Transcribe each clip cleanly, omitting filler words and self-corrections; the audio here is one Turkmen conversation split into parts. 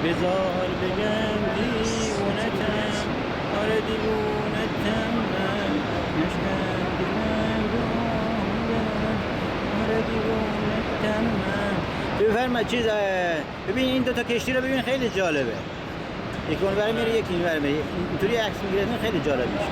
Bezar begem diwanetem, Are diwanetem men. Neşkem dilem gönlüm, Are diwanetem men. بفرما چیز ببین این دو تا کشتی رو ببین خیلی جالبه. یکی اونور میره یکی اینور میره. اینطوری عکس میگیرن خیلی جالب میشه.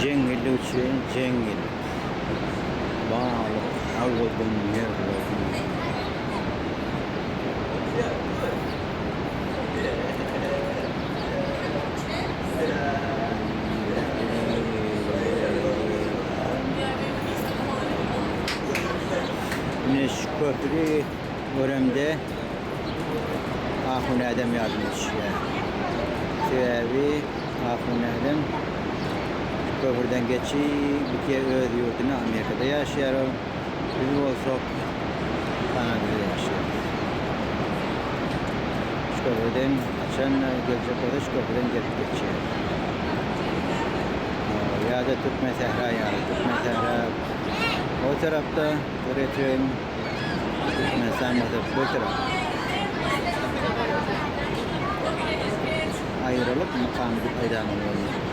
Jeňňel üçin jeňňel. Balyk awladyň ýerlerini. Ine şu köpri göremde Ahun Ädem ýadyma düşýär. Sebäbi Ahun Ädem şu köprüden geçip bitýär öz ýurdunda Amerikada ýaşaýar ol. Biz bolsak Kanadada ýaşaýarys. Şu köprüden haçan geljek bolsa şu köprüden gelip geçýär. Ýa-da Türkmen sähra ýaly. Türkmen sähra o tarapda Köreçegiň Türkmenistan bolsa bu tarapda. Aýralyk mukamy diýip aýdaňyz bolýar.